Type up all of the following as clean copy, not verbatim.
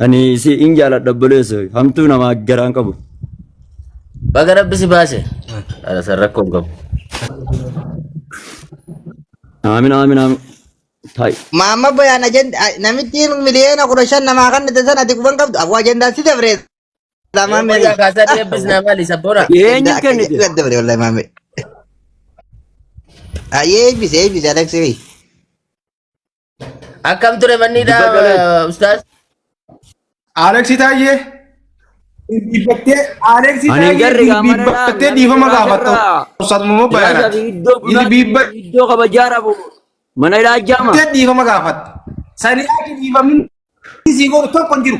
Ani si in jaaladha obboleessa. Hamtuu namaa garaan qabu. Baga rabbi si baase. Ana san rakkoo hin qabu. Aamin aamin aamin. Taa'i. Maamma bayaan ajenda namittiin miliyoona 15 namaa kan itti san ati quban qabdu aboo ajendaan si dabre. Yoo fayyaa kaasaa deebbisnaa maali sabboona? Eenyuuf kennite? Dabre wallahi maamme. Ayyee eebbise eebbise Aleksii. Akkam ture manni Dubba galee. hidhaa ustaaz? Aleksi Taayyee. Bilbilbattee Aleksi Ani hin Taayyee garri gaa mana dhaa bilbilbattee namni dhiifama hidhaa gaafatta. irraa Ustaaz Muhammad hidhaa Bayaanaati. fi iddoo bunaatti Bilbilbattee iddoo kabajaa dhabu mana hidhaa jaama. dhiifama gaafatta. Sanii achi dhiifamni sii godhu tokko hin jiru.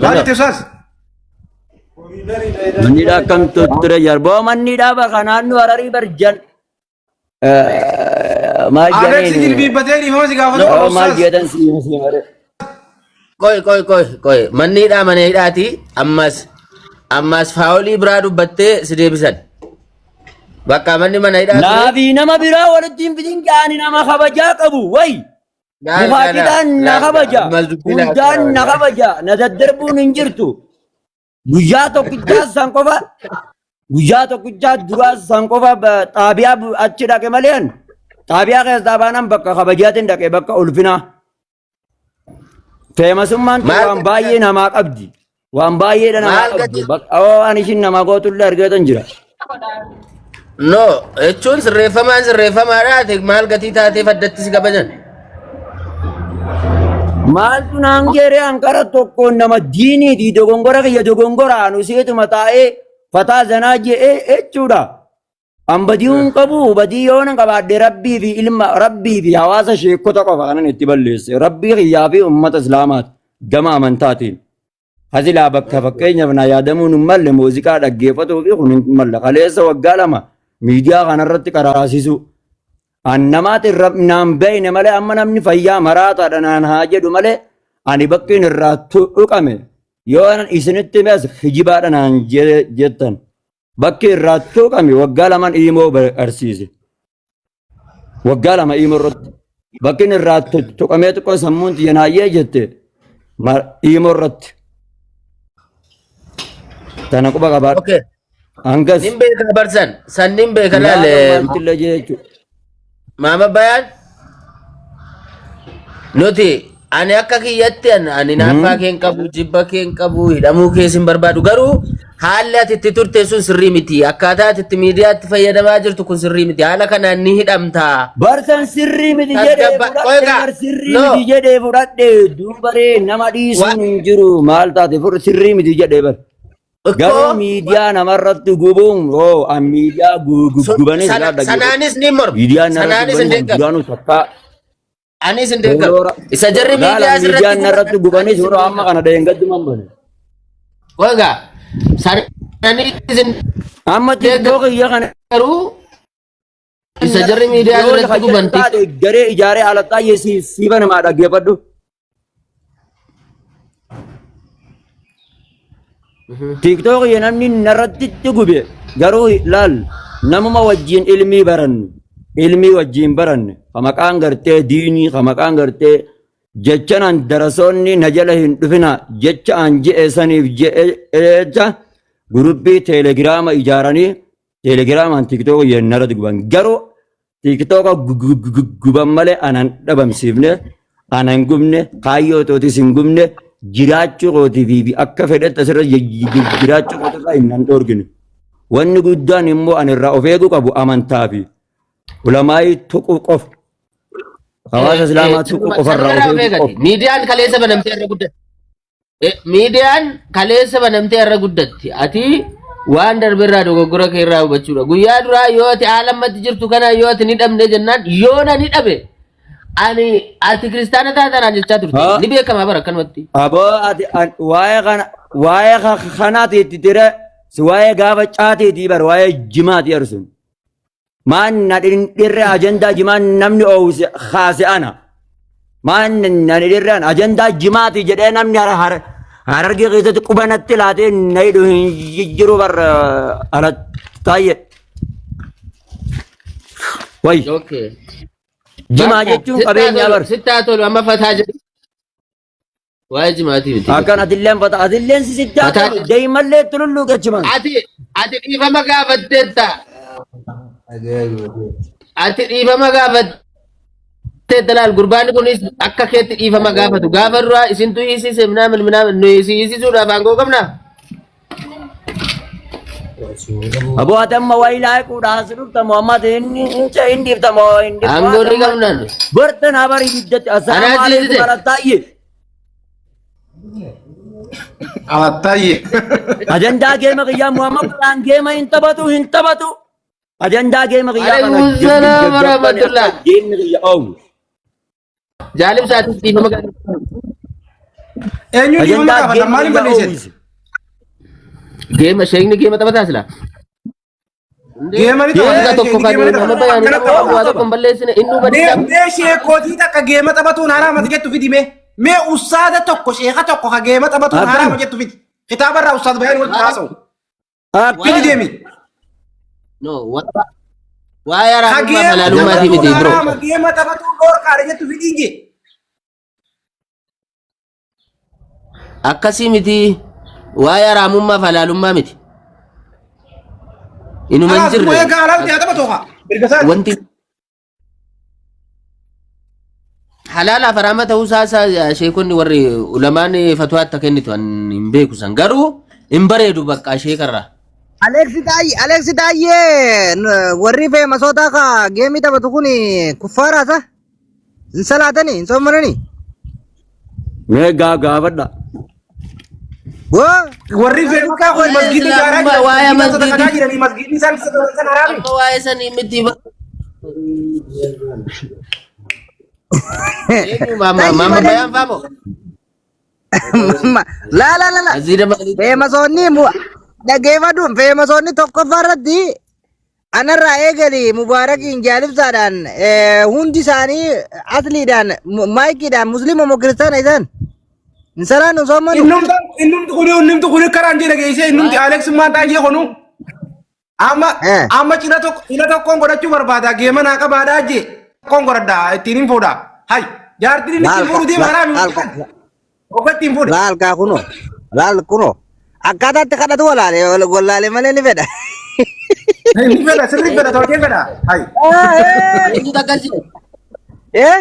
Maal jette Ustaaz? Manni hidhaa akkam ture jarboo manni hidhaa bakka naannoo Hararii bar jal maal Aleksi jedhaniin jilbiibbatee dhiifama si gaafatu qaba maal Ustaaz. jedhan si si mare. Qoy qoy qoy qoy manni hidhaa mana hidhaati ammas ammas faawolii biraa dubbattee si deebisan. Bakka manni mana hidhaa ture. Naafi nama biraa walitti hin fidin gaani nama kabajaa qabu wayi. Laal Mukaaqidhaan na laal kabaja. ammas dubbii laal Hundaan na kabaja. Na daddarbuun hin jirtu. Guyyaa tokkichaa san qofa guyyaa tokkichaa duraa san qofa xaabiyaa achi dhaqe malee an xaabiyaa keessaa baanaan bakka kabajaatiin dhaqe bakka ulfinaa. Feemasummaan tun Maal waan gatii baay'ee namaa qabdi. Waan baay'eedha namaa Maal qabdi. gatii Bakka waan ishiin namaa gootullee argeetan jira. No jechuun sirreeffamaan sirreeffamaadha ati maal gatii taateef addatti si kabajan. Maaltu naan geeree ankara tokkoon nama diiniiti dogongora kiyya dogongora anu seetuma taa'ee fataa zanaa je'ee jechuudha. An badii hin qabu badii yoo nan qabaadhe rabbii fi ilma rabbii fi hawaasa sheekota qofa kanan itti balleesse rabbii kiyyaa fi ummata islaamaati gama amantaatiin. Hasilaa bakka fakkeenyaaf na yaadamuun hin malle muuziqaa dhaggeeffatuu fi kun hin malle kaleessa waggaa 2 miidiyaa kanarratti qaraasisuu. An namaati naan beeyne malee amma namni fayyaa maraataadha naan haa jedhu malee ani bakkiin irraa tuqame yoo isinitti himes kijibaadha naan jettan. Bakki irraa tuqame waggaa lamaan iimoo barsiise. Waggaa 2 iimoo irratti. Bakki inni irraa tuqamee xiqqoo sammuun tiyya naayyee jette iimoo irratti. Tana quba qabaadhu. Okay. Hangas Nin beeka barsan san nin beeka laala laale maaltu illee jechuudha. Maama Bayaan nuti ani akka kiyyatti ani naaffaa kee hin qabu jibba kee hin qabu hidhamuu kees hin barbaadu garuu haalli ati itti turte sun sirrii miti akkaataa ati itti miidiyaatti fayyadamaa jirtu kun sirrii miti haala kanaan ni hidhamtaa. Barsan sirrii miti jedhee Tasgabba fudhadhe qoygaa bar sirrii no miti jedhee fudhadhe duubaree nama wa dhiisuun hin jiru maal taate fudhu sirrii miti jedhee bar. Garuu ikkoo miidiyaa namarratti gubuun hoo an miidiyaa gubanis irraa dhaggeeffadhu. sanaanis ni morma Miidiyaa narratti sanaanis hin gubanis an deeggaru duraanuu takkaa anis hin deeggaru Toora isa jarri laala miidiyaa miidiyaan asirratti guban narratti gubanis anis hin yeroo amma deeggaru. kana dheengadduman bane. Ogaa sanaanis hin Amma deeggaru. TikTok kiyya kana Garuu isa jarri miidiyaa yoo irratti lafa guban jedhu taate garee ijaaree alaxxaayyee siifa namaa dhaggeeffadhu. TikTok kiyya namni narratti itti gube garuu laal namuma wajjin ilmii barannu ilmii wajjin baranne ka maqaan gartee diinii ka maqaan gartee jechan an darasoonni na jala hin dhufina jecha an je'e saniif jecha gurubbii teelegiraama ijaaranii teelegiraamaan TikTok kiyya narratti guban garuu TikToka guban malee anan dhabamsiifne anan gubne kaayyoo tootis hin gubne jiraachuu kootii fi akka fedhetti asirra jiraachuu kootirraa hin nan dhoorgine. Wanni guddaan immoo ani irraa of eeguu qabu amantaa fi ulamaayii tuquu qofa. Hawaasa islaamaa tuquu qofarraa Sanuma of irraa of eeguu eegati. qofa. Miidiyaan kaleessa banamtee irra guddate. Miidiyaan kaleessa banamtee irra guddatti. Ati waan darbe irraa dogoggora kee irraa hubachuudha. Guyyaa duraa yoo ati haala ammatti jirtu kana yoo ati ni dhabne jennaan yoo na ni dhabe ani ati kiristaana taatanaan jechaa turte. Haa. Ni beekama bara akkanumatti. Aboo ati waa'ee kana waa'ee kanaati itti tire si waa'ee gaafa caateetii bar waa'ee jimaati arsun. Maan na dhirre ajandaa jimaa namni oowse kaase ana. Maan na dhirre ajandaa jimaati jedhee namni harargee keessatti quba natti laatee na hidhu hin jiru bar ala taayye. Wayi. Okay. Jimaa jechuun qabeenya bar. Sittaa tolu amma fataa jedhu. Waa'ee jimaatii miti. Akkan atilleen fata atilleen si sittaa Fataa tolu deemallee tulullu qachiman. Ati dhiifama gaafatteetta. Ati dhiifama gaafatteetta laal gurbaan kunis akka keetti dhiifama gaafatu. Gaafa duraa isintu hiisise minaamin minaamin nu hiisisuudhaaf aangoo qabnaa? Aboo ati amma wayii laayiquudha as dhufta Muhammad inni hin dhiifta moo hin dhiiftu. Aangoo ni qabnaan. Gortan habari ibiddatti assalaamu Anaa alaikum siisise. barattaayyee. Alattaayyee. Ajandaa geema kiyyaa Muhammad Quraan geema hin taphatu hin taphatu. Ajandaa geema kiyyaa kana Alaikum salaam warahmatullah. Geemni kiyya oowu. Jaalib sa'aatii dhiifama gaafatu. Eenyu dhiifama Ajandaa gaafata? geema Maaliin kiyyaa balleesseeti? oowwise. Geema sheekni geema taphataa silaa. Geema ni Geema taphata. tokko kan Geema ni nama taphata. bayaan Akkana nama taphata. waa tokko hin balleessine innuu Mee badii mee sheekootii takka geema taphatuun haraama jettu fidi mee. Mee ustaada tokko sheeka tokko ka geema taphatuun Akkana. haraama jettu fidi. Kitaaba irraa ustaad bayaan walitti haasa'u. Akkana. Fidi deemi. No, waa'ee Ka haraamummaa geema halaalummaatii taphatuun miti bro. haraama geema taphatuun dhorkaadha jettu fidi inje. Akkasii miti waa'ee haraamummaa fi halaalummaa miti. Inuma hin Kanaaf jirre. immoo egaa halaal ta'e taphatu haa. Mirga isaati. Wanti halaalaaf haraama ta'uu isaa isaa sheekonni warri ulamaan fatwaa itti kennitu an hin beeku san garuu hin bareedu bakka sheekarraa. Alex Taayyee warri feemasoota ka geemii taphatu kun kuffaaraasa. Hin salaatanii hin soommananii. Mee gaafadha. Boo Warri feemasaa kun masgiidni ijaaraa Islaamummaa jiran waa'ee masgiida sadaqataa masgiidii jiranii masgiidni isaan sadaqatan haraami. amma waa'ee sanii miti. Eenyu maamma Tayyii maamma malee. bayaan faamo. La la la la. Masjiida maalii? Feemasoonni dhageeffadhu feemasoonni tokkoffaa irratti anarraa eegali Mubaarakiin jaalibsaadhaan hundi isaanii asliidhaan maayikiidhaan musliima moo kiristaana isaan hin salaannu soommanu. Innumti kuni karaan jedhe geessee innumti Alex maan taa'ee kunu amma amma cina tokko cina tokkoon godhachuu barbaada geema naa qabaadhaa jee tokkoon godhadhaa ittiin hin fuudha. Hay jaartiin inni ittiin fuudhu deema haraami. Oga ittiin fuudhe. Laal kaa kunoo laal kunoo akkaataatti kadhatu walaale walaale malee ni fedha. Ni fedha sirrii fedha tolchee fedha. Hay. Eenyutu akkas jedhe? Eh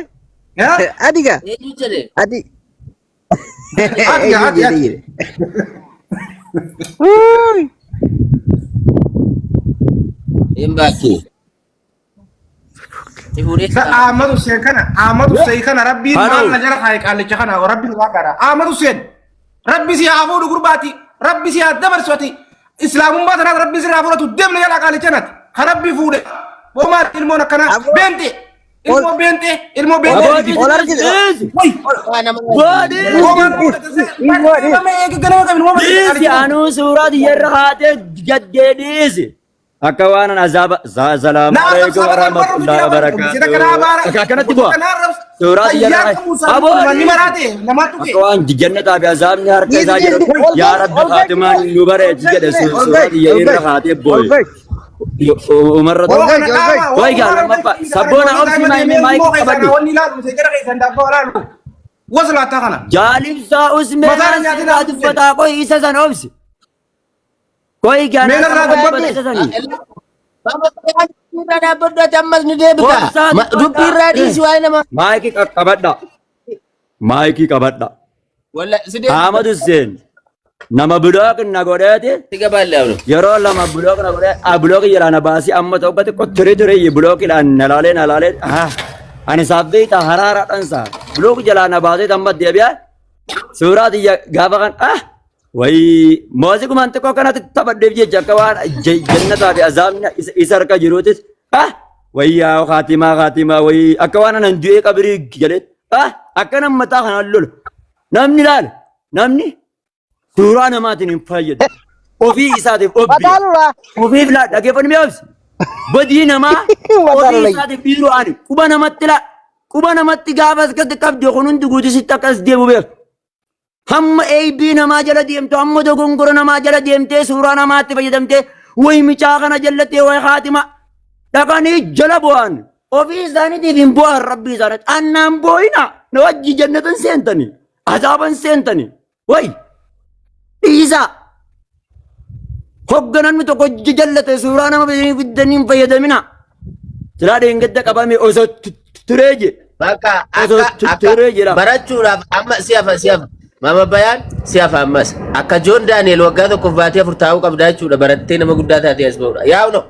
Yaa? ati gaa Eenyu jedhe? ati. Ati gaa ati ati. Hin baakki. Si fuudhee Sa Ahmad Hussein kana Ahmad Hussein kana rabbiin Halo. maal na jala kaaye qaallicha kana rabbiin waa gaara Ahmad Hussein rabbi si haa fuudhu gurbaati rabbi si haa dabarsu ati islaamummaa tanaas rabbi sirraa fudhatu deemna jala qaallicha nati ka rabbi fuudhe boomaa ilmoon akkanaa Aboo. beente ilmoo beente ilmoo beente Aboo miti. Ol argite. dhiisi. Wai Waa nama Godhi. boomaa eega ganama qabin boomaa Dhiisi anuu suuraa diyyarra haatee gaddee dhiisi. Akka waan an azaaba salaamu alaikum warahmatullahi wabarakatuh. Akkanatti bu'a. Suuraa diyyarra aboo akka waan jannataa fi azaabni harka isaa jiru yaa rabbi Faatimaan nu bareechi jedhe suuraa diyya irra haatee booye. Umarra Wai gaa lammaffaa sabboona obsi maayikii qabadhu. Jaalibsaa usmee Mataan nyaatina irraa dubbataa qoy isa san obsi. Qoy gaa Mee narraa dubbadhu. isa sanii. Irraa dhaabbadhu ati ammas ni deebita. Obsaa Dubbii irraa dhiisi waa'ee nama. Maayikii qabadha. Maayikii qabadha. Walla si deebita. Ahmad Hussein nama block na godheeti Si gabaalle abro. yeroo lama block na godhee a block jedhaa na baasii amma tokko xiqqoo ture ture block dhaan na laalee na laalee ani isaaf beekta haraara dhansa block jalaa na baasee amma deebi'a suuraa tiyya gaafa kan wayii mooziqumaan xiqqoo kanatti taphadheef jecha akka waan jannataa fi azaabni isa harka jiruutis wayyaa kaatimaa kaatimaa wayii akka waan anan du'ee qabirii galee akka nama mataa kanaan lolu namni laala namni suuraa namaatiin hin fayyadu ofii isaatiif obbi Mataalula. ofiif laa dhaggeeffanni mi'a obsi badii namaa ofii Mataalula. isaatiif dhiiroo ani quba namatti laa quba namatti gaafa as gadi qabde kun hundi guutuu sitti akkas deemu beeku. Hamma eeybii namaa jala deemtu hamma dogongora namaa jala deemtee suuraa namaatti fayyadamtee wayi micaa kana jallattee wayi haatima dhaqanii jala bu'an. Ofii isaaniitiif hin bu'an rabbii isaaniitti. Annaan boo'ina na wajji jannatan seentani. Azaaban seentani. Way dhiisaa. Hogga namni tokko jallate suuraa nama fiddanii hin fayyadamina. Silaa dheengadda qabame osoo turee je. Bakka Osoo akka akka turee jira. barachuudhaaf amma si hafa si hafa. Mama Bayaan si hafa ammas. Akka Joon Daani'el waggaa tokkoof baatee afur taa'uu qabdaa jechuudha barattee nama guddaa taatee as ba'uudha. Yaa'u no.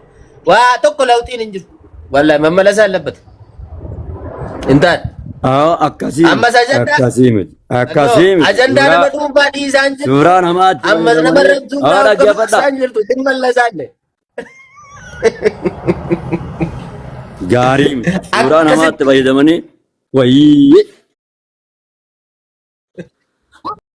Waa tokko lawxiin hin jiru. Wallahi mammalasaa hin labbatu. Hin taane. Haa akkasii miti. Ammas ajandaa Akkasii miti. Akkasii miti. ajandaa nama Suuraa dhuunfaa dhiisaa hin jirtu. suuraa namaatti Ammas nama fayyadamanii rabtuu haa dhaggeeffadhaa. dhiisaa hin jirtu. Hin mallasaan. Gaarii miti. Suuraa Akkasitti namaatti fayyadamanii wayii.